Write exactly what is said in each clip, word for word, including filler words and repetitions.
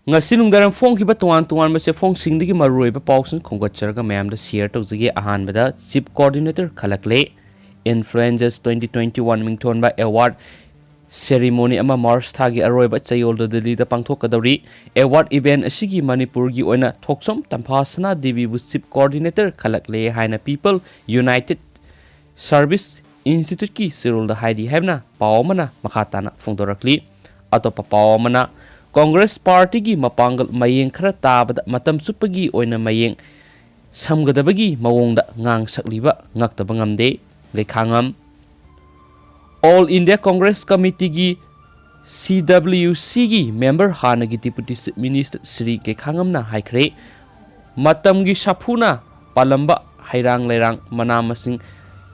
ꯉꯁꯤ ꯅꯨꯡꯗꯥꯡ ꯐꯣꯡꯈꯤꯕ ꯇꯣꯉꯥꯟ ꯇꯣꯉꯥꯟꯕ ꯆꯦꯐꯣꯡꯁꯤꯡꯗꯒꯤ ꯃꯔꯨꯑꯣꯏꯕ ꯄꯥꯎꯁꯤꯡ ꯈꯣꯝꯒꯠꯆꯔꯒ ꯃꯌꯥꯝꯗ share ꯇꯧꯖꯒꯦ꯫ ꯑꯍꯥꯟꯕꯗ Chief Coordinator ꯈꯜꯂꯛꯂꯦ꯫ Influencers twenty twenty-one ꯃꯤꯡꯊꯣꯟꯕ award ceremony ꯑꯃ March ꯊꯥꯒꯤ ꯑꯔꯣꯏꯕ ꯆꯌꯣꯜꯗ ꯗꯤꯜꯂꯤꯗ ꯄꯥꯡꯊꯣꯛꯀꯗꯧꯔꯤ꯫ Award event ꯑꯁꯤꯒꯤ ꯃꯅꯤꯄꯨꯔꯒꯤ ꯑꯣꯏꯅ ꯊꯣꯛꯆꯣꯝ ꯇꯝꯐꯥ ꯁꯅꯥ ꯗꯦꯕꯤꯕꯨ Chief Coordinator ꯈꯜꯂꯛꯂꯦ ꯍꯥꯏꯅ People United Service Instituteꯀꯤ ꯆꯦꯔꯣꯜꯗ ꯍꯥꯏꯔꯤ ꯍꯥꯏꯕꯅ ꯄꯥꯎ ꯑꯃꯅ ꯃꯈꯥ ꯇꯥꯅ ꯐꯣꯡꯗꯣꯔꯛꯂꯤ꯫ ꯑꯇꯣꯞꯄ ꯄꯥꯎ ꯑꯃꯅ, ꯀꯣꯡꯒ꯭ꯔꯦꯁ ꯄꯥꯔꯇꯤꯒꯤ ꯃꯄꯥꯡꯒꯜ ꯃꯌꯦꯡ ꯈꯔ ꯇꯥꯕꯗ ꯃꯇꯝ ꯆꯨꯞꯄꯒꯤ ꯑꯣꯏꯅ ꯃꯌꯦꯡ ꯁꯝꯒꯗꯕꯒꯤ ꯃꯑꯣꯡꯗ ꯉꯥꯡ ꯁꯛꯂꯤꯕ ꯉꯛꯇꯕ ꯉꯝꯗꯦ꯫ ꯂꯩꯈꯥꯉꯝ꯫ All India Congress Committeeꯒꯤ, CWCꯒꯤ member, ꯍꯥꯟꯅꯒꯤ Deputy Chief Minister ꯁ꯭ꯔꯤ ꯀꯩꯈꯥꯉꯝꯅ ꯍꯥꯏꯈ꯭ꯔꯦ, ꯃꯇꯝꯒꯤ ꯁꯥꯐꯨꯅ ꯄꯥꯜꯂꯝꯕ ꯍꯩꯔꯥꯡ ꯂꯩꯔꯥꯡ ꯃꯅꯥ ꯃꯁꯤꯡ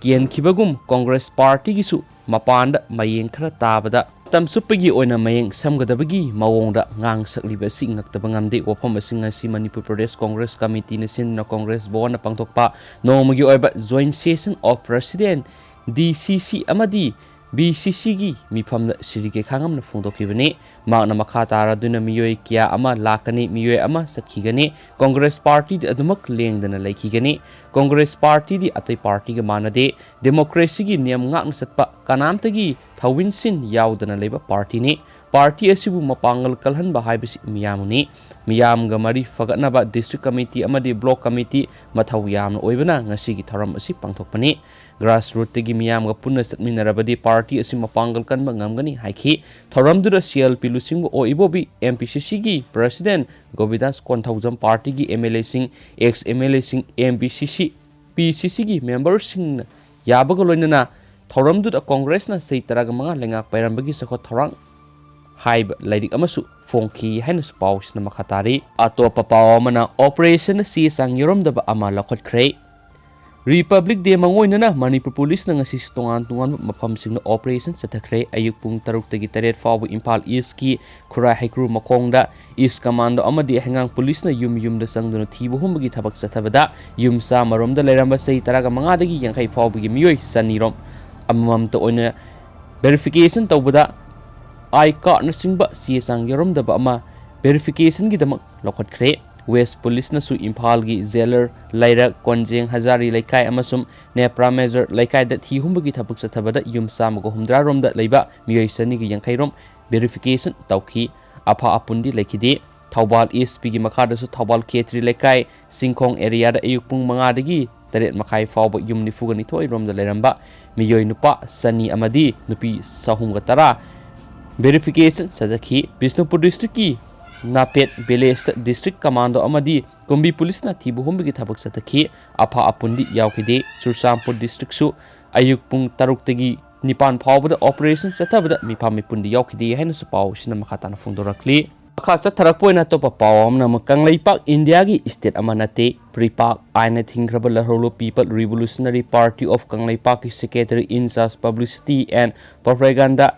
ꯀꯦꯟꯈꯤꯕꯒꯨꯝ ꯀꯣꯡꯒ꯭ꯔꯦꯁ ꯄꯥꯔꯇꯤꯒꯤꯁꯨ ꯃꯄꯥꯟꯗ ꯃꯌꯦꯡ ꯈꯔ ꯇꯥꯕꯗ ꯃꯇꯝ ꯆꯨꯞꯄꯒꯤ ꯑꯣꯏꯅ ꯃꯌꯦꯡ ꯁꯝꯒꯗꯕꯒꯤ ꯃꯑꯣꯡꯗ ꯉꯥꯡ ꯁꯛꯂꯤꯕ ꯑꯁꯤ ꯉꯛꯇꯕ ꯉꯝꯗꯦ꯫ ꯋꯥꯐꯝ ꯑꯁꯤ ꯉꯁꯤ ꯃꯅꯤꯄꯨꯔ ꯄ꯭ꯔꯗꯦꯁ ꯀꯣꯡꯒ꯭ꯔꯦꯁ ꯀꯃꯤꯇꯤꯅ ꯁꯤꯟꯗꯨꯅ ꯀꯣꯡꯒ꯭ꯔꯦꯁ ꯚꯋꯟꯗ ꯄꯥꯡꯊꯣꯛꯄ ꯅꯣꯡꯃꯒꯤ ꯑꯣꯏꯕ Joint Session of President, DCC ꯑꯃꯗꯤ BCCꯒꯤ ꯃꯤꯐꯝꯗ ꯁ꯭ꯔꯤ ꯀꯩꯈꯥꯉꯝꯅ ꯐꯣꯡꯗꯣꯛꯈꯤꯕꯅꯤ꯫ ꯃꯍꯥꯛꯅ ꯃꯈꯥ ꯇꯥꯔꯗꯨꯅ ꯃꯤꯑꯣꯏ ꯀꯌꯥ ꯑꯃ ꯂꯥꯛꯀꯅꯤ, ꯃꯤꯑꯣꯏ ꯑꯃ ꯆꯠꯈꯤꯒꯅꯤ, ꯀꯣꯡꯒ꯭ꯔꯦꯁ ꯄꯥꯔꯇꯤꯗꯤ ꯑꯗꯨꯃꯛ ꯂꯦꯡꯗꯅ ꯂꯩꯈꯤꯒꯅꯤ꯫ ꯀꯣꯡꯒ꯭ꯔꯦꯁ ꯄꯥꯔꯇꯤꯗꯤ ꯑꯇꯩ ꯄꯥꯔꯇꯤꯒ ꯃꯥꯟꯅꯗꯦ, ꯗꯦꯃꯣꯀ꯭ꯔꯦꯁꯤꯒꯤ ꯅꯤꯌꯝ ꯉꯥꯛꯅ ꯆꯠꯄ, ꯀꯅꯥꯝꯇꯒꯤ ꯊꯧꯋꯤꯟꯁꯤꯟ ꯌꯥꯎꯗꯅ ꯂꯩꯕ ꯄꯥꯔꯇꯤꯅꯤ꯫ ꯄꯥꯔꯇꯤ ꯑꯁꯤꯕꯨ ꯃꯄꯥꯡꯒꯜ ꯀꯜꯍꯟꯕ ꯍꯥꯏꯕꯁꯤ ꯃꯤꯌꯥꯝꯅꯤ꯫ ꯃꯤꯌꯥꯝꯒ ꯃꯔꯤ ꯐꯒꯠꯅꯕ district committee ꯑꯃꯗꯤ block committee ꯃꯊꯧ ꯌꯥꯝꯅ ꯑꯣꯏꯕꯅ ꯉꯁꯤꯒꯤ ꯊꯧꯔꯝ ꯑꯁꯤ ꯄꯥꯡꯊꯣꯛꯄꯅꯤ꯫ Grassrootꯇꯒꯤ ꯃꯤꯌꯥꯝꯒ ꯄꯨꯟꯅ ꯆꯠꯃꯤꯟꯅꯔꯕꯗꯤ ꯄꯥꯔꯇꯤ ꯑꯁꯤ ꯃꯄꯥꯡꯒꯜ ꯀꯟꯕ ꯉꯝꯒꯅꯤ ꯍꯥꯏꯈꯤ꯫ ꯊꯧꯔꯝꯗꯨꯗ CLP ꯂꯨꯆꯤꯡꯕ ꯑꯣꯏ ꯏꯕꯣꯕꯤ, MPCCꯒꯤ President ꯒꯣꯕꯤꯗꯥꯁ ꯀꯣꯟꯊꯧꯖꯝ, ꯄꯥꯔꯇꯤꯒꯤ MLAꯁꯤꯡ, ex MLAꯁꯤꯡ, MPCC, PCCꯒꯤ memberꯁꯤꯡꯅ ꯌꯥꯕꯒ ꯂꯣꯏꯅꯅ ꯊꯧꯔꯝꯗꯨꯗ ꯀꯣꯡꯒ꯭ꯔꯦꯁꯅ ꯆꯍꯤ ꯇꯔꯥꯒ ꯃꯉꯥ ꯂꯩꯉꯥꯛ ꯄꯥꯏꯔꯝꯕꯒꯤ ꯆꯥꯎꯈꯠ ꯊꯧꯔꯥꯡ ꯍꯥꯏꯕ ꯂꯥꯏꯔꯤꯛ ꯑꯃꯁꯨ ꯐꯣꯡꯈꯤ ꯍꯥꯏꯅꯁꯨ ꯄꯥꯎꯁꯤꯅ ꯃꯈꯥ ꯇꯥꯔꯤ꯫ ꯑꯇꯣꯞꯄ ꯄꯥꯎ ꯑꯃꯅ, operation ꯆꯦ ꯆꯥꯡ ꯌꯥꯎꯔꯝꯗꯕ ꯑꯃ ꯂꯧꯈꯠꯈ꯭ꯔꯦ꯫ Republic Day ꯃꯥꯡꯑꯣꯏꯅꯅ ꯃꯅꯤꯄꯨꯔ ꯄꯨꯂꯤꯁꯅ ꯉꯁꯤ ꯇꯣꯉꯥꯟ ꯇꯣꯉꯥꯟꯕ ꯃꯐꯝꯁꯤꯡꯗ operation ꯆꯠꯊꯈ꯭ꯔꯦ꯫ ꯑꯌꯨꯛ ꯄꯨꯡ ꯇꯔꯨꯛꯇꯒꯤ ꯇꯔꯦꯠ ꯐꯥꯎꯕ ꯏꯝꯐꯥꯜ Eastꯀꯤ ꯈꯨꯔꯥꯏ ꯍꯩꯀ꯭ꯔꯨ ꯃꯈꯣꯡꯗ East Commando ꯑꯃꯗꯤ ꯍꯩꯉꯥꯡ ꯄꯨꯂꯤꯁꯅ ꯌꯨꯝ ꯌꯨꯝꯗ ꯆꯪꯗꯨꯅ ꯊꯤꯕ ꯍꯨꯝꯕꯒꯤ ꯊꯕꯛ ꯆꯠꯊꯕꯗ ꯌꯨꯝ ꯆꯥꯝꯃꯔꯣꯝꯗ ꯂꯩꯔꯝꯕ ꯆꯍꯤ ꯇꯔꯥꯒ ꯃꯉꯥꯗꯒꯤ ꯌꯥꯡꯈꯩ ꯐꯥꯎꯕꯒꯤ ꯃꯤꯑꯣꯏ ꯆꯅꯤꯔꯣꯝ ꯑꯃꯃꯝꯇ ꯑꯣꯏꯅ verification ꯇꯧꯕꯗ I cardꯅꯆꯤꯡꯕ ꯆꯦ ꯆꯥꯡ ꯌꯥꯎꯔꯝꯗꯕ ꯑꯃ ꯚꯦꯔꯤꯐꯤꯀꯦꯁꯟꯒꯤꯗꯃꯛ ꯂꯧꯈꯠꯈ꯭ꯔꯦ꯫ ꯋꯦꯁ ꯄꯨꯂꯤꯁꯅꯁꯨ ꯏꯝꯐꯥꯜꯒꯤ ꯖꯦꯂꯔ, ꯂꯩꯔꯛ, ꯀꯣꯟꯖꯦꯡ ꯍꯖꯥꯔꯤ ꯂꯩꯀꯥꯏ ꯑꯃꯁꯨꯡ ꯅꯦꯄ꯭ꯔꯥ ꯃꯦꯖꯔ ꯂꯩꯀꯥꯏꯗ ꯊꯤ ꯍꯨꯝꯕꯒꯤ ꯊꯕꯛ ꯆꯠꯊꯕꯗ ꯌꯨꯝ ꯆꯥꯝꯃꯒ ꯍꯨꯝꯗ꯭ꯔꯥ ꯔꯣꯝꯗ ꯂꯩꯕ ꯃꯤꯑꯣꯏ ꯆꯅꯤꯒ ꯌꯥꯡꯈꯩ ꯔꯣꯝ ꯚꯦꯔꯤꯐꯤꯀꯦꯁꯟ ꯇꯧꯈꯤ꯫ ꯑꯄꯥ ꯑꯄꯨꯟꯗꯤ ꯂꯩꯈꯤꯗꯦ꯫ ꯊꯧꯕꯥꯜ ꯏꯁ꯭ꯠꯀꯤ ꯃꯈꯥꯗꯁꯨ ꯊꯧꯕꯥꯜ ꯈꯦꯇ꯭ꯔꯤ ꯂꯩꯀꯥꯏ, ꯁꯤꯡꯈꯣꯡ ꯑꯦꯔꯤꯌꯥꯗ ꯑꯌꯨꯛ ꯄꯨꯡ ꯃꯉꯥꯗꯒꯤ ꯇꯔꯦꯠ ꯃꯈꯥꯏ ꯐꯥꯎꯕ ꯌꯨꯝ ꯅꯤꯐꯨꯒ ꯅꯤꯊꯣꯏ ꯔꯣꯝꯗ ꯂꯩꯔꯝꯕ ꯃꯤꯑꯣꯏ ꯅꯨꯄꯥ ꯆꯅꯤ ꯑꯃꯗꯤ ꯅꯨꯄꯤ ꯆꯍꯨꯝꯒ ꯇꯔꯥ ꯚꯦꯔꯤꯐꯤꯀꯦꯁꯟ ꯆꯠꯊꯈꯤ꯫ ꯕꯤꯁꯅꯨꯄꯨꯔ ꯗꯤꯁꯇ꯭ꯔꯤꯛꯀꯤ ꯅꯥꯄꯦꯠ ꯚꯤꯂꯦꯖꯇ ꯗꯤꯁꯇ꯭ꯔꯤꯛ ꯀꯃꯥꯟꯗꯣ ꯑꯃꯗꯤ ꯀꯨꯝꯕꯤ ꯄꯨꯂꯤꯁꯅ ꯊꯤꯕ ꯍꯨꯝꯕꯒꯤ ꯊꯕꯛ ꯆꯠꯊꯈꯤ꯫ ꯑꯐ ꯑꯄꯨꯟꯗꯤ ꯌꯥꯎꯈꯤꯗꯦ꯫ ꯆꯨꯔꯆꯥꯟꯄꯨꯔ ꯗꯤꯁꯇ꯭ꯔꯤꯛꯁꯨ ꯑꯌꯨꯛ ꯄꯨꯡ ꯇꯔꯨꯛꯇꯒꯤ ꯅꯤꯄꯥꯟ ꯐꯥꯎꯕꯗ ꯑꯣꯄꯔꯦꯁꯟ ꯆꯠꯊꯕꯗ ꯃꯤꯐꯥ ꯃꯤꯄꯨꯟꯗꯤ ꯌꯥꯎꯈꯤꯗꯦ ꯍꯥꯏꯅꯁꯨ ꯄꯥꯎ ꯑꯁꯤꯅ ꯃꯈꯥ ꯇꯥꯅ ꯐꯣꯡꯗꯣꯔꯛꯂꯤ꯫ ꯃꯈꯥ ꯆꯠꯊꯔꯛꯄ ꯑꯣꯏꯅ ꯑꯇꯣꯞꯄ ꯄꯥꯎ ꯑꯃꯅ ꯑꯃꯨꯛ ꯀꯪꯂꯩꯄꯥꯛ ꯏꯟꯗꯤꯌꯥꯒꯤ ꯁ꯭ꯇꯦꯠ ꯑꯃ ꯅꯠꯇꯦ, ꯄ꯭ꯔꯤꯄꯥꯛ ꯑꯥꯏꯟꯅ ꯊꯤꯡꯈ꯭ꯔꯕ ꯂꯍꯧꯂꯨ People Revolutionary Party of ꯀꯪꯂꯩꯄꯥꯛꯀꯤ Secretary in charge Publicity and Propaganda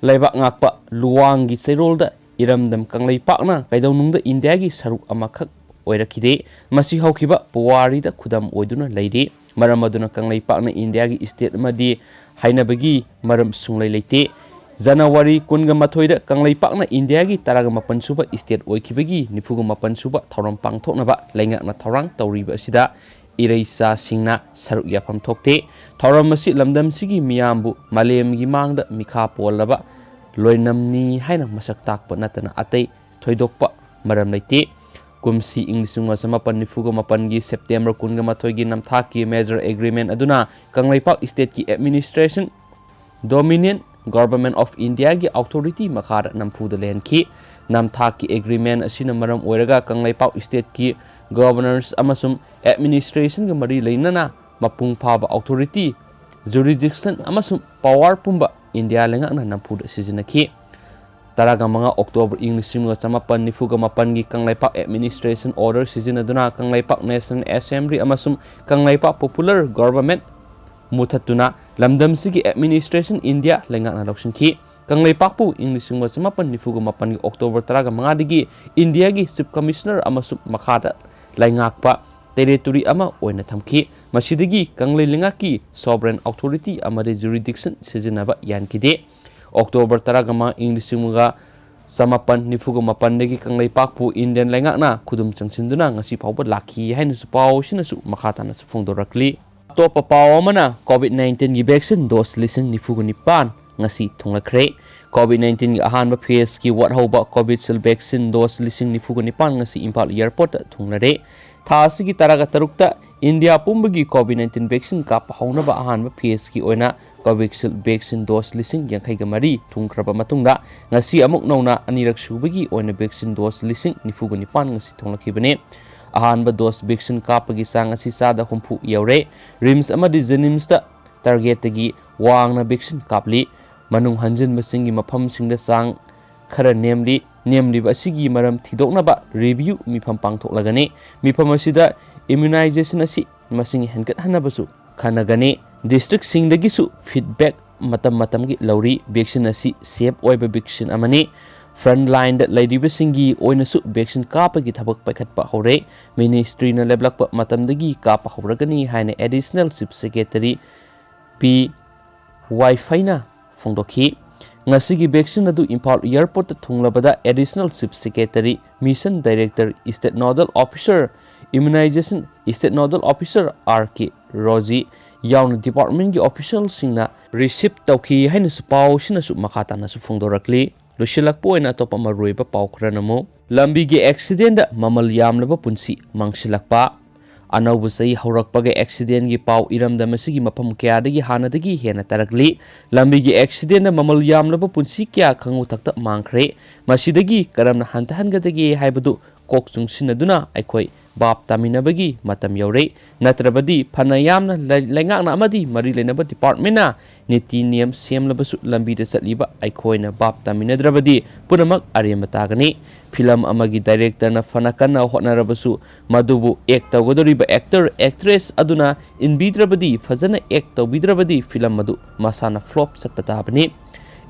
ꯂꯩꯕꯥꯛ ꯉꯥꯛꯄ ꯂꯨꯋꯥꯡꯒꯤ ꯆꯩꯔꯣꯜꯗ ꯏꯔꯝꯗꯝ ꯀꯪꯂꯩꯄꯥꯛꯅ ꯀꯩꯗꯧꯅꯨꯡꯗ ꯏꯟꯗꯤꯌꯥꯒꯤ ꯁꯔꯨꯛ ꯑꯃꯈꯛ ꯑꯣꯏꯔꯛꯈꯤꯗꯦ꯫ ꯃꯁꯤ ꯍꯧꯈꯤꯕ ꯄꯨꯋꯥꯔꯤꯗ ꯈꯨꯗꯝ ꯑꯣꯏꯗꯨꯅ ꯂꯩꯔꯤ꯫ ꯃꯔꯝ ꯑꯗꯨꯅ ꯀꯪꯂꯩꯄꯥꯛꯅ ꯏꯟꯗꯤꯌꯥꯒꯤ ꯁ꯭ꯇꯦꯠ ꯑꯃꯗꯤ ꯍꯥꯏꯅꯕꯒꯤ ꯃꯔꯝ ꯁꯨꯡꯂꯩ ꯂꯩꯇꯦ꯫ ꯖꯅꯋꯥꯔꯤ ꯀꯨꯟꯒ ꯃꯥꯊꯣꯏꯗ ꯀꯪꯂꯩꯄꯥꯛꯅ ꯏꯟꯗꯤꯌꯥꯒꯤ ꯇꯔꯥꯒ ꯃꯥꯄꯟ ꯁꯨꯕ ꯁ꯭ꯇꯦꯠ ꯑꯣꯏꯈꯤꯕꯒꯤ ꯅꯤꯐꯨꯒ ꯃꯥꯄꯟ ꯁꯨꯕ ꯊꯧꯔꯝ ꯄꯥꯡꯊꯣꯛꯅꯕ ꯂꯩꯉꯥꯛꯅ ꯊꯧꯔꯥꯡ ꯇꯧꯔꯤꯕ ꯑꯁꯤꯗ ꯏꯔꯩꯆꯥꯁꯤꯡꯅ ꯁꯔꯨꯛ ꯌꯥꯐꯝ ꯊꯣꯛꯇꯦ꯫ ꯊꯧꯔꯝ ꯑꯁꯤ ꯂꯝꯗꯝꯁꯤꯒꯤ ꯃꯤꯌꯥꯝꯕꯨ ꯃꯥꯂꯦꯝꯒꯤ ꯃꯥꯡꯗ ꯃꯤꯈꯥ ꯄꯣꯜꯂꯕ ꯂꯣꯏꯅꯝꯅꯤ ꯍꯥꯏꯅ ꯃꯁꯛ ꯇꯥꯛꯄ ꯅꯠꯇꯅ ꯑꯇꯩ ꯊꯣꯏꯗꯣꯛꯄ ꯃꯔꯝ ꯂꯩꯇꯦ꯫ ꯀꯨꯝꯁꯤ ꯏꯪ ꯂꯤꯁꯤꯡ ꯑꯃ ꯆꯃꯥꯄꯟ ꯅꯤꯐꯨꯒ ꯃꯥꯄꯟꯒꯤ ꯁꯦꯞꯇꯦꯝꯕꯔ ꯀꯨꯟꯒ ꯃꯥꯊꯣꯏꯒꯤ ꯅꯝꯊꯥꯛꯀꯤ ꯃꯦꯖꯔ ꯑꯦꯒ꯭ꯔꯤꯃꯦꯟ ꯑꯗꯨꯅ ꯀꯪꯂꯩꯄꯥꯛ ꯁ꯭ꯇꯦꯠꯀꯤ ꯑꯦꯗꯃꯤꯅꯤꯁꯇ꯭ꯔꯦꯁꯟ Dominion Government of Indiaꯒꯤ ꯑꯣꯊꯣꯔꯤꯇꯤ ꯃꯈꯥꯗ ꯅꯝꯐꯨꯗ ꯂꯩꯍꯟꯈꯤ꯫ ꯅꯝꯊꯥꯛꯀꯤ ꯑꯦꯒ꯭ꯔꯤꯃꯦꯟ ꯑꯁꯤꯅ ꯃꯔꯝ ꯑꯣꯏꯔꯒ ꯀꯪꯂꯩꯄꯥꯛ ꯁ꯭ꯇꯦꯠꯀꯤ ꯒꯚꯔꯅꯔꯁ ꯑꯃꯁꯨꯡ ꯑꯦꯗꯃꯤꯅꯤꯁꯇ꯭ꯔꯦꯁꯟꯒ ꯃꯔꯤ ꯂꯩꯅꯅ ꯃꯄꯨꯡ ꯐꯥꯕ ꯑꯣꯊꯣꯔꯤꯇꯤ, ꯖꯨꯔꯤꯗꯤꯛꯁꯟ ꯑꯃꯁꯨꯡ ꯄꯥꯋꯔ ꯄꯨꯝꯕ ꯏꯟꯗꯤꯌꯥ ꯂꯩꯉꯥꯛꯅ ꯅꯝꯐꯨꯗ ꯁꯤꯖꯤꯟꯅꯈꯤ꯫ ꯇꯔꯥꯒ ꯃꯉꯥ ꯑꯣꯛꯇꯣꯕꯔ ꯏꯪ ꯂꯤꯁꯤꯡ ꯑꯃꯒ ꯆꯃꯥꯄꯟ ꯅꯤꯐꯨꯒ ꯃꯥꯄꯟꯒꯤ ꯀꯪꯂꯩꯄꯥꯛ ꯑꯦꯗꯃꯤꯅꯤꯁꯇ꯭ꯔꯦꯁꯟ ꯑꯣꯔꯗꯔ ꯁꯤꯖꯤꯟꯅꯗꯨꯅ ꯀꯪꯂꯩꯄꯥꯛ ꯅꯦꯁꯅꯦꯜ ꯑꯦꯁꯦꯝꯕ꯭ꯂꯤ ꯑꯃꯁꯨꯡ ꯀꯪꯂꯩꯄꯥꯛ ꯄꯣꯄꯨꯂꯔ ꯒꯚꯔꯟꯃꯦꯟꯠ ꯃꯨꯊꯠꯇꯨꯅ ꯂꯝꯗꯝꯁꯤꯒꯤ ꯑꯦꯗꯃꯤꯅꯤꯁꯇ꯭ꯔꯦꯁꯟ ꯏꯟꯗꯤꯌꯥ ꯂꯩꯉꯥꯛꯅ ꯂꯧꯁꯤꯟꯈꯤ꯫ ꯀꯪꯂꯩꯄꯥꯛꯄꯨ ꯏꯪ ꯂꯤꯁꯤꯡ ꯑꯃꯒ ꯆꯃꯥꯄꯟ ꯅꯤꯐꯨꯒ ꯃꯥꯄꯟꯒꯤ ꯑꯣꯛꯇꯣꯕꯔ ꯇꯔꯥꯒ ꯃꯉꯥꯗꯒꯤ ꯏꯟꯗꯤꯌꯥꯒꯤ ꯆꯤꯐ ꯀꯃꯤꯁꯅꯔ ꯑꯃꯁꯨꯡ ꯃꯈꯥꯗ ꯂꯩꯉꯥꯛꯄ ꯇꯦꯔꯤꯇꯣꯔꯤ ꯑꯃ ꯑꯣꯏꯅ ꯊꯝꯈꯤ꯫ ꯃꯁꯤꯗꯒꯤ ꯀꯪꯂꯩ ꯂꯩꯉꯥꯛꯀꯤ ꯁꯣꯚꯔꯦꯟ ꯑꯣꯊꯣꯔꯤꯇꯤ ꯑꯃꯗꯤ ꯖꯨꯔꯤꯗꯤꯛꯁꯟ ꯁꯤꯖꯤꯟꯅꯕ ꯌꯥꯍꯟꯈꯤꯗꯦ꯫ ꯑꯣꯛꯇꯣꯕꯔ ꯇꯔꯥꯒ ꯃꯉꯥ ꯏꯪ ꯂꯤꯁꯤꯡ ꯑꯃꯒ ꯆꯃꯥꯄꯟ ꯅꯤꯐꯨꯒ ꯃꯥꯄꯟꯗꯒꯤ ꯀꯪꯂꯩꯄꯥꯛꯄꯨ ꯏꯟꯗꯤꯌꯟ ꯂꯩꯉꯥꯛꯅ ꯈꯨꯗꯨꯝ ꯆꯪꯁꯤꯟꯗꯨꯅ ꯉꯁꯤ ꯐꯥꯎꯕ ꯂꯥꯛꯈꯤ ꯍꯥꯏꯅꯁꯨ ꯄꯥꯎ ꯑꯁꯤꯅꯁꯨ ꯃꯈꯥ ꯇꯥꯅꯁꯨ ꯐꯣꯡꯗꯣꯔꯛꯂꯤ꯫ ꯑꯇꯣꯞꯄ ꯄꯥꯎ ꯑꯃꯅ, COVID nineteen ꯒꯤ vaccine dose ꯂꯤꯁꯤꯡ ꯅꯤꯐꯨꯒ ꯅꯤꯄꯥꯟ ꯉꯁꯤ ꯊꯨꯡꯂꯈ꯭ꯔꯦ꯫ COVID nineteen ꯒꯤ ꯑꯍꯥꯟꯕ phase ꯀꯤ ꯋꯥꯠꯍꯧꯕ Covishield vaccine dose ꯂꯤꯁꯤꯡ ꯅꯤꯐꯨꯒ ꯅꯤꯄꯥꯟ ꯉꯁꯤ ꯏꯝꯐꯥꯜ airport ꯇ ꯊꯨꯡꯂꯔꯦ꯫ ꯊꯥ ꯑꯁꯤꯒꯤ ꯇꯔꯥꯒ ꯇꯔꯨꯛꯇ ꯏꯟꯗꯤꯌꯥ ꯄꯨꯝꯕꯒꯤ COVID nineteen vaccine ꯀꯥꯞꯄ ꯍꯧꯅꯕ ꯑꯍꯥꯟꯕ phase ꯀꯤ ꯑꯣꯏꯅ Covishield vaccine dose ꯂꯤꯁꯤꯡ ꯌꯥꯡꯈꯩꯒ ꯃꯔꯤ ꯊꯨꯡꯈ꯭ꯔꯕ ꯃꯇꯨꯡꯗ, ꯉꯁꯤ ꯑꯃꯨꯛ ꯅꯧꯅ ꯑꯅꯤꯔꯛ ꯁꯨꯕꯒꯤ ꯑꯣꯏꯅ vaccine dose ꯂꯤꯁꯤꯡ ꯅꯤꯐꯨꯒ ꯅꯤꯄꯥꯟ ꯉꯁꯤ ꯊꯨꯡꯂꯛꯈꯤꯕꯅꯤ꯫ ꯑꯍꯥꯟꯕ dose vaccine ꯀꯥꯞꯄꯒꯤ ꯆꯥꯡ ꯑꯁꯤ ꯆꯥꯗ ꯍꯨꯝꯐꯨ ꯌꯧꯔꯦ꯫ RIMS ꯑꯃꯗꯤ JNIMS ꯇ target ꯇꯒꯤ ꯋꯥꯡꯅ vaccine ꯀꯥꯞꯂꯤ꯫ ꯃꯅꯨꯡ ꯍꯟꯖꯤꯟꯕꯁꯤꯡꯒꯤ ꯃꯐꯝꯁꯤꯡꯗ ꯆꯥꯡ ꯈꯔ ꯅꯦꯝꯂꯤ꯫ ꯅꯦꯝꯂꯤꯕ ꯑꯁꯤꯒꯤ ꯃꯔꯝ ꯊꯤꯗꯣꯛꯅꯕ review ꯃꯤꯐꯝ ꯄꯥꯡꯊꯣꯛꯂꯒꯅꯤ꯫ ꯃꯤꯐꯝ ꯑꯁꯤꯗ immunization ꯑꯁꯤ ꯃꯁꯤꯡ ꯍꯦꯟꯒꯠꯍꯟꯅꯕꯁꯨ ꯈꯟꯅꯒꯅꯤ꯫ District ꯁꯤꯡꯗꯒꯤꯁꯨ feedback ꯃꯇꯝ ꯃꯇꯝꯒꯤ ꯂꯧꯔꯤ꯫ Vaccine ꯑꯁꯤ safe ꯑꯣꯏꯕ vaccine ꯑꯃꯅꯤ꯫ Front line ꯗ ꯂꯩꯔꯤꯕꯁꯤꯡꯒꯤ ꯑꯣꯏꯅꯁꯨ vaccine ꯀꯥꯞꯄꯒꯤ ꯊꯕꯛ ꯄꯥꯏꯈꯠꯄ ꯍꯧꯔꯦ꯫ Ministry ꯅ ꯂꯦꯞꯂꯛꯄ ꯃꯇꯝꯗꯒꯤ ꯀꯥꯞꯄ ꯍꯧꯔꯒꯅꯤ ꯍꯥꯏꯅ Additional Chief Secretary ꯄꯤ ꯋꯥꯏꯐꯩꯅ ꯐꯣꯡꯗꯣꯛꯈꯤ꯫ ꯉꯁꯤꯒꯤ vaccine ꯑꯗꯨ ꯏꯝꯐꯥꯜ airport ꯇ ꯊꯨꯡꯂꯕꯗ Additional Chief Secretary, Mission Director, State Nodal Officer, Immunization, State Nodal Officer R K Rosie ꯌꯥꯎꯅ department ꯀꯤ official ꯁꯤꯡꯅ receive ꯇꯧꯈꯤ ꯍꯥꯏꯅꯁꯨ ꯄꯥꯎ ꯑꯁꯤꯅꯁꯨ ꯃꯈꯥ ꯇꯥꯅꯁꯨ ꯐꯣꯡꯗꯣꯔꯛꯂꯤ꯫ ꯂꯣꯏꯁꯤꯜꯂꯛꯄ ꯑꯣꯏꯅ ꯑꯇꯣꯞꯄ ꯃꯔꯨꯑꯣꯏꯕ ꯄꯥꯎ ꯈꯔꯅ ꯑꯃꯨꯛ, ꯂꯝꯕꯤꯒꯤ accident ꯗ ꯃꯃꯜ ꯌꯥꯝꯂꯕ ꯄꯨꯟꯁꯤ ꯃꯥꯡꯁꯤꯜꯂꯛꯄ꯫ ꯑꯅꯧꯕ ꯆꯍꯤ ꯍꯧꯔꯛꯄꯒ accident ꯒꯤ ꯄꯥꯎ ꯏꯔꯝꯗꯝ ꯑꯁꯤꯒꯤ ꯃꯐꯝ ꯀꯌꯥꯗꯒꯤ ꯍꯥꯟꯅꯗꯒꯤ ꯍꯦꯟꯅ ꯇꯥꯔꯛꯂꯤ꯫ ꯂꯝꯕꯤꯒꯤ accident ꯅ ꯃꯃꯜ ꯌꯥꯝꯂꯕ ꯄꯨꯟꯁꯤ ꯀꯌꯥ ꯈꯪꯉꯨ ꯊꯛꯇ ꯃꯥꯡꯈ꯭ꯔꯦ꯫ ꯃꯁꯤꯗꯒꯤ ꯀꯔꯝꯅ ꯍꯟꯊꯍꯟꯒꯗꯒꯦ ꯍꯥꯏꯕꯗꯨ ꯀꯣꯛ ꯆꯨꯡꯁꯤꯟꯅꯗꯨꯅ ꯑꯩꯈꯣꯏ ꯚꯥꯞ ꯇꯥꯃꯤꯟꯅꯕꯒꯤ ꯃꯇꯝ ꯌꯧꯔꯦ꯫ ꯅꯠꯇ꯭ꯔꯕꯗꯤ ꯐꯅ ꯌꯥꯝꯅ ꯂꯩ-, ꯂꯩꯉꯥꯛꯅ ꯑꯃꯗꯤ ꯃꯔꯤ ꯂꯩꯅꯕ department ꯅ ꯅꯤꯇꯤ ꯅꯤꯌꯝ ꯁꯦꯝꯂꯕꯁꯨ ꯂꯝꯕꯤꯗ ꯆꯠꯂꯤꯕ ꯑꯩꯈꯣꯏꯅ ꯚꯥꯞ ꯇꯥꯃꯤꯟꯅꯗ꯭ꯔꯕꯗꯤ ꯄꯨꯝꯅꯃꯛ ꯑꯔꯦꯝꯕ ꯇꯥꯒꯅꯤ꯫ Film ꯑꯃꯒꯤ director ꯅ ꯐꯅ ꯀꯟꯅ ꯍꯣꯠꯅꯔꯕꯁꯨ ꯃꯗꯨꯕꯨ act ꯇꯧꯒꯗꯧꯔꯤꯕ actor, actress ꯑꯗꯨꯅ ꯏꯟꯕꯤꯗ꯭ꯔꯕꯗꯤ, ꯐꯖꯅ act ꯇꯧꯕꯤꯗ꯭ꯔꯕꯗꯤ film ꯑꯗꯨ ꯃꯁꯥꯅ flop ꯆꯠꯄ ꯇꯥꯕꯅꯤ꯫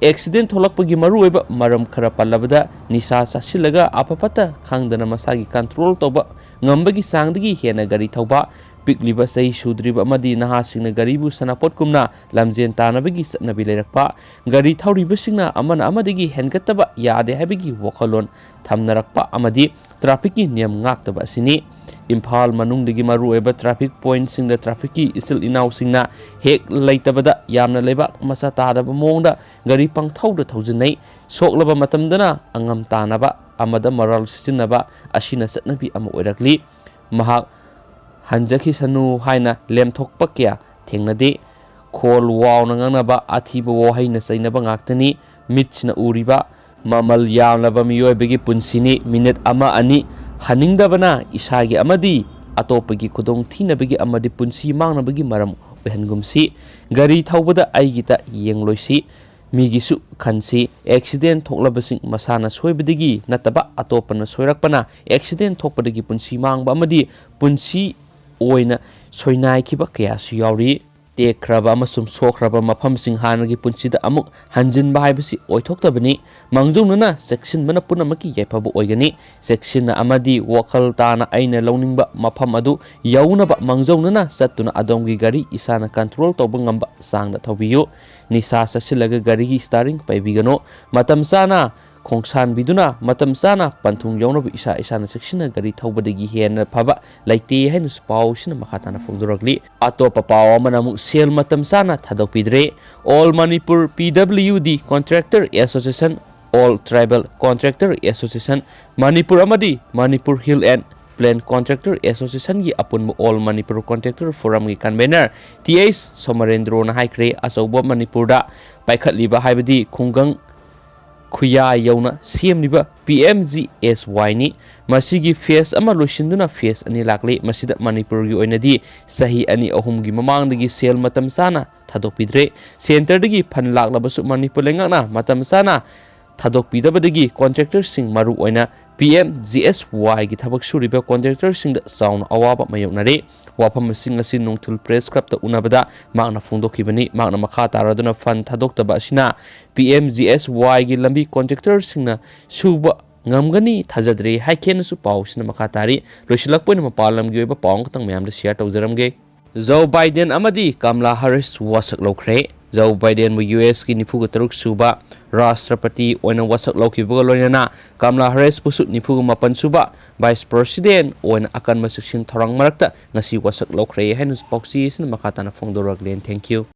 Accident ꯊꯣꯛꯂꯛꯄꯒꯤ ꯃꯔꯨꯑꯣꯏꯕ ꯃꯔꯝ ꯈꯔ ꯄꯜꯂꯕꯗ, ꯅꯤꯁꯥ ꯆꯥꯁꯤꯜꯂꯒ ꯑꯐ ꯐꯠꯇ ꯈꯪꯗꯅ ꯃꯁꯥꯒꯤ control ꯇꯧꯕ ꯉꯝꯕꯒꯤ ꯆꯥꯡꯗꯒꯤ ꯍꯦꯟꯅ ꯒꯥꯔꯤ ꯊꯧꯕ, ꯄꯤꯛꯂꯤꯕ, ꯆꯍꯤ ꯁꯨꯗ꯭ꯔꯤꯕ ꯑꯃꯗꯤ ꯅꯍꯥꯁꯤꯡꯅ ꯒꯥꯔꯤꯕꯨ ꯁꯥꯟꯅꯄꯣꯠꯀꯨꯝꯅ ꯂꯝꯖꯦꯟ ꯇꯥꯟꯅꯕꯒꯤ ꯆꯠꯅꯕꯤ ꯂꯩꯔꯛꯄ, ꯒꯥꯔꯤ ꯊꯧꯔꯤꯕꯁꯤꯡꯅ ꯑꯃꯅ ꯑꯃꯗꯒꯤ ꯍꯦꯟꯒꯠꯇꯕ ꯌꯥꯗꯦ ꯍꯥꯏꯕꯒꯤ ꯋꯥꯈꯜꯂꯣꯟ ꯊꯝꯅꯔꯛꯄ ꯑꯃꯗꯤ ꯇ꯭ꯔꯥꯐꯤꯛꯀꯤ ꯅꯤꯌꯝ ꯉꯥꯛꯇꯕ ꯑꯁꯤꯅꯤ꯫ ꯏꯝꯐꯥꯜ ꯃꯅꯨꯡꯗꯒꯤ ꯃꯔꯨꯑꯣꯏꯕ ꯇ꯭ꯔꯥꯐꯤꯛ ꯄꯣꯏꯟꯠꯁꯤꯡꯗ ꯇ꯭ꯔꯥꯐꯤꯛꯀꯤ ꯏꯆꯤꯜ ꯏꯅꯥꯎꯁꯤꯡꯅ ꯍꯦꯛ ꯂꯩꯇꯕꯗ ꯌꯥꯝꯅ ꯂꯩꯕꯥꯛ ꯃꯆꯥ ꯇꯥꯗꯕ ꯃꯑꯣꯡꯗ ꯒꯥꯔꯤ ꯄꯪꯊꯧꯗ ꯊꯧꯖꯤꯟꯅꯩ꯫ ꯁꯣꯛꯂꯕ ꯃꯇꯝꯗꯅ ꯑꯉꯝ ꯇꯥꯅꯕ ꯑꯃꯗ ꯃꯔꯥꯜ ꯁꯤꯖꯤꯟꯅꯕ ꯑꯁꯤꯅ ꯆꯠꯅꯕꯤ ꯑꯃ ꯑꯣꯏꯔꯛꯂꯤ꯫ ꯃꯍꯥꯛ ꯍꯟꯖꯈꯤꯁꯅꯨ ꯍꯥꯏꯅ ꯂꯦꯝꯊꯣꯛꯄ ꯀꯌꯥ ꯊꯦꯡꯅꯗꯦ꯫ ꯈꯣꯜ ꯋꯥꯎꯅ ꯉꯥꯡꯅꯕ, ꯑꯊꯤꯕ ꯋꯥꯍꯩꯅ ꯆꯩꯅꯕ ꯉꯥꯛꯇꯅꯤ꯫ ꯃꯤꯠꯁꯤꯅ ꯎꯔꯤꯕ ꯃꯃꯜ ꯌꯥꯝꯂꯕ ꯃꯤꯑꯣꯏꯕꯒꯤ ꯄꯨꯟꯁꯤꯅꯤ꯫ ꯃꯤꯅꯤꯠ ꯑꯃ ꯑꯅꯤ ꯍꯟꯅꯤꯡꯗꯕꯅ ꯏꯁꯥꯒꯤ ꯑꯃꯗꯤ ꯑꯇꯣꯞꯄꯒꯤ ꯈꯨꯗꯣꯡꯊꯤꯅꯕꯒꯤ ꯑꯃꯗꯤ ꯄꯨꯟꯁꯤ ꯃꯥꯡꯅꯕꯒꯤ ꯃꯔꯝ ꯑꯣꯏꯍꯟꯒꯨꯝꯁꯤ꯫ ꯒꯥꯔꯤ ꯊꯧꯕꯗ ꯑꯩꯒꯤꯇ ꯌꯦꯡꯂꯣꯏꯁꯤ, ꯃꯤꯒꯤꯁꯨ ꯈꯟꯁꯤ꯫ ꯑꯦꯛꯁꯤꯗꯦꯟ ꯊꯣꯛꯂꯕꯁꯤꯡ ꯃꯁꯥꯅ ꯁꯣꯏꯕꯗꯒꯤ ꯅꯠꯇꯕ ꯑꯇꯣꯞꯄꯅ ꯁꯣꯏꯔꯛꯄꯅ ꯑꯦꯛꯁꯤꯗꯦꯟ ꯊꯣꯛꯄꯗꯒꯤ ꯄꯨꯟꯁꯤ ꯃꯥꯡꯕ ꯑꯃꯗꯤ ꯄꯨꯟꯁꯤ ꯑꯣꯏꯅ ꯁꯣꯏꯅꯥꯏꯈꯤꯕ ꯀꯌꯥꯁꯨ ꯌꯥꯎꯔꯤ꯫ ꯇꯦꯛꯈ꯭ꯔꯕ ꯑꯃꯁꯨꯡ ꯁꯣꯛꯈ꯭ꯔꯕ ꯃꯐꯝꯁꯤꯡ ꯍꯥꯟꯅꯒꯤ ꯄꯨꯟꯁꯤꯗ ꯑꯃꯨꯛ ꯍꯟꯖꯤꯟꯕ ꯍꯥꯏꯕꯁꯤ ꯑꯣꯏꯊꯣꯛꯇꯕꯅꯤ꯫ ꯃꯥꯡꯖꯧꯅꯅ ꯆꯦꯛꯁꯤꯟꯕꯅ ꯄꯨꯝꯅꯃꯛꯀꯤ ꯌꯥꯏꯐꯕ ꯑꯣꯏꯒꯅꯤ꯫ ꯆꯦꯛꯁꯤꯟꯅ ꯑꯃꯗꯤ ꯋꯥꯈꯜ ꯇꯥꯅ ꯑꯩꯅ ꯂꯧꯅꯤꯡꯕ ꯃꯐꯝ ꯑꯗꯨ ꯌꯧꯅꯕ ꯃꯥꯡꯖꯧꯅꯅ ꯆꯠꯇꯨꯅ ꯑꯗꯣꯝꯒꯤ ꯒꯥꯔꯤ ꯏꯁꯥꯅ ꯀꯟꯇ꯭ꯔꯣꯜ ꯇꯧꯕ ꯉꯝꯕ ꯆꯥꯡꯗ ꯊꯧꯕꯤꯌꯨ꯫ ꯅꯤꯁꯥ ꯆꯥꯁꯤꯜꯂꯒ ꯒꯥꯔꯤꯒꯤ ꯁ꯭ꯇꯥꯔꯤꯡ ꯄꯥꯏꯕꯤꯒꯅꯨ꯫ ꯃꯇꯝ ꯆꯥꯅ ꯈꯣꯡꯁꯥꯟꯕꯤꯗꯨꯅ ꯃꯇꯝ ꯆꯥꯅ ꯄꯟꯊꯨꯡ ꯌꯧꯅꯕ ꯏꯁꯥ ꯏꯁꯥꯅ ꯆꯦꯛꯁꯤꯟꯅ ꯒꯥꯔꯤ ꯊꯧꯕꯗꯒꯤ ꯍꯦꯟꯅ ꯐꯕ ꯂꯩꯇꯦ ꯍꯥꯏꯅꯁꯨ ꯄꯥꯎꯁꯤꯅ ꯃꯈꯥ ꯇꯥꯅ ꯐꯣꯡꯗꯣꯔꯛꯂꯤ꯫ ꯑꯇꯣꯞꯄ ꯄꯥꯎ ꯑꯃꯅ ꯑꯃꯨꯛ ꯁꯦꯜ ꯃꯇꯝ ꯆꯥꯅ ꯊꯥꯗꯣꯛꯄꯤꯗ꯭ꯔꯦ꯫ All Manipur P W D Contractor Association, All Tribal Contractor Association, Manipur ꯑꯃꯗꯤ Manipur Hill and Plain Contractor Associationꯒꯤ ꯑꯄꯨꯟꯕ All Manipur Contractor Forumꯒꯤ convener T H ꯁꯣꯃꯔꯦꯟꯗ꯭ꯔꯣꯅ ꯍꯥꯏꯈ꯭ꯔꯦ, ꯑꯆꯧꯕ ꯃꯅꯤꯄꯨꯔꯗ ꯄꯥꯏꯈꯠꯂꯤꯕ ꯍꯥꯏꯕꯗꯤ ꯈꯨꯡꯒꯪ ꯈꯨꯌꯥ ꯌꯧꯅ ꯁꯦꯝꯂꯤꯕ P M G S Yꯅꯤ꯫ ꯃꯁꯤꯒꯤ phase ꯑꯃ ꯂꯣꯏꯁꯤꯟꯗꯨꯅ phase ꯑꯅꯤ ꯂꯥꯛꯂꯤ꯫ ꯃꯁꯤꯗ ꯃꯅꯤꯄꯨꯔꯒꯤ ꯑꯣꯏꯅꯗꯤ ꯆꯍꯤ ꯑꯅꯤ ꯑꯍꯨꯝꯒꯤ ꯃꯃꯥꯡꯗꯒꯤ ꯁꯦꯜ ꯃꯇꯝ ꯆꯥꯅ ꯊꯥꯗꯣꯛꯄꯤꯗ꯭ꯔꯦ꯫ Centreꯗꯒꯤ fund ꯂꯥꯛꯂꯕꯁꯨ ꯃꯅꯤꯄꯨꯔ ꯂꯩꯉꯥꯛꯅ ꯃꯇꯝ ꯆꯥꯅ ꯊꯥꯗꯣꯛꯄꯤꯗꯕꯗꯒꯤ contractorꯁꯤꯡ, ꯃꯔꯨꯑꯣꯏꯅ P M G S Yꯒꯤ ꯊꯕꯛ ꯁꯨꯔꯤꯕ contractorꯁꯤꯡꯗ ꯆꯥꯎꯅ ꯑꯋꯥꯕ ꯃꯥꯌꯣꯛꯅꯔꯤ꯫ ꯋꯥꯐꯝꯁꯤꯡ ꯑꯁꯤ ꯅꯣꯡꯊꯤꯜ Press Clubꯇ ꯎꯅꯕꯗ ꯃꯍꯥꯛꯅ ꯐꯣꯡꯗꯣꯛꯈꯤꯕꯅꯤ꯫ ꯃꯍꯥꯛꯅ ꯃꯈꯥ ꯇꯥꯔꯗꯨꯅ fund ꯊꯥꯗꯣꯛꯇꯕ ꯑꯁꯤꯅ P M G S Yꯒꯤ ꯂꯝꯕꯤ contractorꯁꯤꯡꯅ ꯁꯨꯕ ꯉꯝꯒꯅꯤ ꯊꯥꯖꯗ꯭ꯔꯦ ꯍꯥꯏꯈꯤ ꯍꯥꯏꯅꯁꯨ ꯄꯥꯎꯁꯤꯅ ꯃꯈꯥ ꯇꯥꯔꯤ꯫ ꯂꯣꯏꯁꯤꯜꯂꯛꯄ ꯑꯣꯏꯅ ꯃꯄꯥꯟ ꯂꯝꯒꯤ ꯑꯣꯏꯕ ꯄꯥꯎ ꯑꯃꯈꯛꯇꯪ ꯃꯌꯥꯝꯗ share ꯇꯧꯖꯔꯝꯒꯦ꯫ ꯖꯣ ꯕꯥꯏꯗꯦꯟ ꯑꯃꯗꯤ ꯀꯃꯂꯥ ꯍꯥꯔꯤꯁ ꯋꯥꯁꯛ ꯂꯧꯈ꯭ꯔꯦ꯫ ꯖꯣ ꯕꯥꯏꯗꯦꯟꯕꯨ ꯌꯨ ꯑꯦꯁꯀꯤ ꯅꯤꯐꯨꯒ ꯇꯔꯨꯛ ꯁꯨꯕ ꯔꯥꯁꯇ꯭ꯔꯄꯇꯤ ꯑꯣꯏꯅ ꯋꯥꯁꯛ ꯂꯧꯈꯤꯕꯒ ꯂꯣꯏꯅꯅ ꯀꯃꯂꯥ ꯍꯥꯔꯤꯁꯄꯨꯁꯨ ꯅꯤꯐꯨꯒ ꯃꯥꯄꯟ ꯁꯨꯕ ꯚꯥꯏꯁ ꯄ꯭ꯔꯁꯤꯗꯦꯟ ꯑꯣꯏꯅ ꯑꯀꯟꯕ ꯆꯦꯛꯁꯤꯟ ꯊꯧꯔꯥꯡ ꯃꯔꯛꯇ ꯉꯁꯤ ꯋꯥꯁꯛ ꯂꯧꯈ꯭ꯔꯦ ꯍꯥꯏꯅꯁꯨ ꯄꯥꯎꯆꯦ ꯑꯁꯤꯅ ꯃꯈꯥ ꯇꯥꯅ ꯐꯣꯡꯗꯣꯔꯛꯂꯦ꯫ Thank you꯫